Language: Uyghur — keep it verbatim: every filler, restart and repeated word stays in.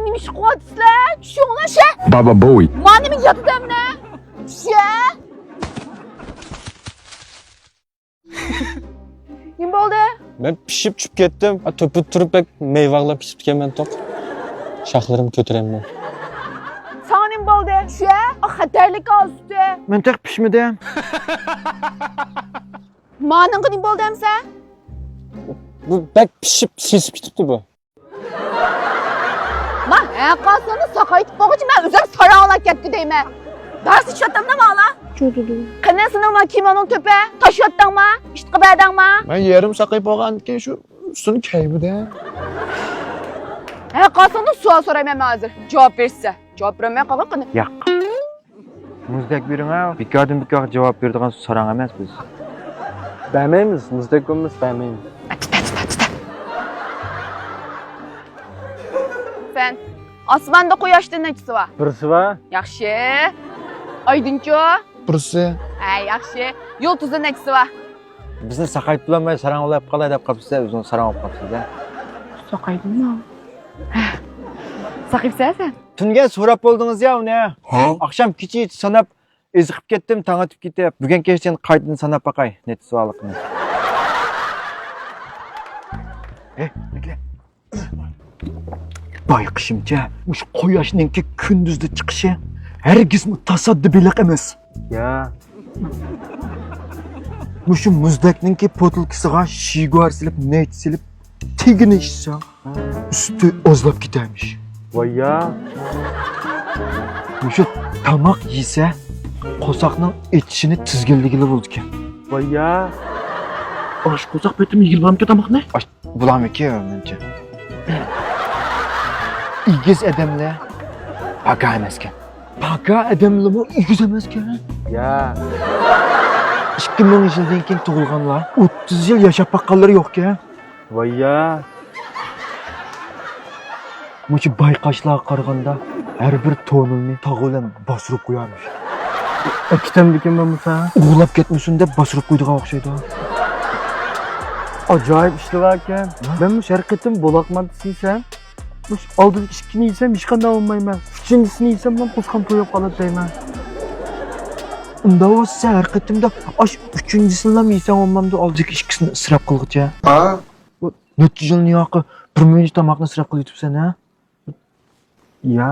نېمە ئىش قىلىۋاتىسىلەر؟ چۈشۈڭلار شە! بابا بوي. مانا نېمە ياتىدەمنە؟ شە! نېمە بولدى؟ مەن پىشىپ چۈشۈپ كەتتىم. ئا، تۆپە تۇرۇپ بەك مەيۋاغلاپ پىشىپتىكەنمەن توق. شاخلىرىم كۆتۈرەلمەي. ساڭا نېمە بولدى؟ شە! ئا، خەتەرلىك ھازىر. مەن تېخى پىشمىدىم. مانىڭغا نېمە بولدى ئەمسە؟ بۇ بەك پىشىپ سېسىپ كېتىپتۇ بۇ. ما، ھەققاسىنى ساقايتىپ بولغۇچە مەن ئۆزۈم ساراڭلاپ كەتكۈ دەيمەن. دەرس ئىشلەتتىڭمۇ مالا؟ چۈشۈردۈم. قېنى سېنىڭ ما كىمونوڭ تۆپە؟ تاشياتتىڭما؟ ئىشتقا بەردىڭما؟ مەن يېرىم ساقايىپ بولغاندىن كېيىن شۇ ئۈستىنى كەيمىدە. ھەققاسىڭدىن سوئال سورايمەن مەن ھازىر. جاۋاب بېرىسەن. جاۋاب بېرەلمەي قالغان قېنى. ياق. مۇزدەك بېرىڭە، بىكاردىن بىكارغا جاۋاب بېرىدىغان ساراڭ ئەمەس بىز. بەرمەيمىز، مۇزدەك بولمىسا بەرمەيمىز. سەن ئاسماندا قۇياشتىن نەچچىسى بار؟ بىرسى بار. ياخشى. ئايدىنچۇ؟ بىرسى. ھە، ياخشى. يۇلتۇزدىن نەچچىسى بار؟ بىزنى ساقايتىپ بولالماي ساراڭ بولۇپ قالاي دەپ قاپسىز، ئۆزىڭىز ساراڭ بولۇپ قاپسىز-دە. ساقايدىمۇ؟ ساقايسەن سەن. تۈنگە سوراپ بولدىڭىز يا ئۇنى؟ ھە؟ ئاخشام كېچىچە ساناپ ئېزىقىپ كەتتىم، تاڭ ئاتىپ كېتىپ. بۈگۈن كەچتىن قايتىدىن ساناپ باقاي نەچچىسى بارلىقىنى. ھە، بەكلە. بايقىشىمچە، مۇشۇ قۇياشنىڭكى كۈندۈزدە چىقىشى ھەرگىزمۇ تاسادىپىيلىق ئەمەس. يا. مۇشۇ مۇزدەكنىڭكى پوتۇلكىسىغا شىگۇار سېلىپ، نەيچە سېلىپ، تېگىنى ئىچسەڭ، ئۈستى ئازلاپ كېتەرمىش. ۋاي يا. مۇشۇ تاماق يېسە، قورساقنىڭ ئېچىشىنى تىزگىنلىگىلى بولىدىكەن. ۋاي يا. ئاش قورساق پېتىم يېگىلى بولامدىكەن تاماقنى؟ ئاش بولامىكەن مەنچە. ئېگىز ئادەملەر پاكا ئەمەسكەن. پاكا ئادەملىمۇ ئېگىز ئەمەسكەن. يا. ئىككى مىڭ يىلدىن كېيىن تۇغۇلغانلار ئوتتۇز يىل ياشاپ باققانلىرى يوقكەن. ۋاي يا. مۇشۇ بايقاشلارغا قارىغاندا، ھەر بىر تونۇلنى تاغ بىلەن باستۇرۇپ قويارمىش. ئەكېتەمدىكىن بولمىسا؟ ئوغرىلاپ كەتمىسۇن دەپ باستۇرۇپ قويىدىغان ئوخشايدۇ. ئاجايىپ ئىشلار باركەن. ھە؟ مەن مۇشۇ ھەر قېتىم بولاق مانتىسى يېسەم، مۇشۇ ئالدىدىكى ئىككىنى يېسەم، ھېچقانداق بولمايمەن. ئۈچىنچىسىنى يېسەم، مەن قورسىقىم تويۇپ قالىدۇ دەيمەن. ئۇنداق بولسا، سەن ھەر قېتىمدا ئاش ئۈچىنچىسىنىلا يېسەڭ بولمامدۇ، ئالدىدىكى ئىككىسىنى ئىسراپ قىلغۇچە؟ بۇ نەچچە يىلنى ياقى بىر مۇنچە تاماقنى ئىسراپ قىلىۋېتىپسەن، ھە؟ يا.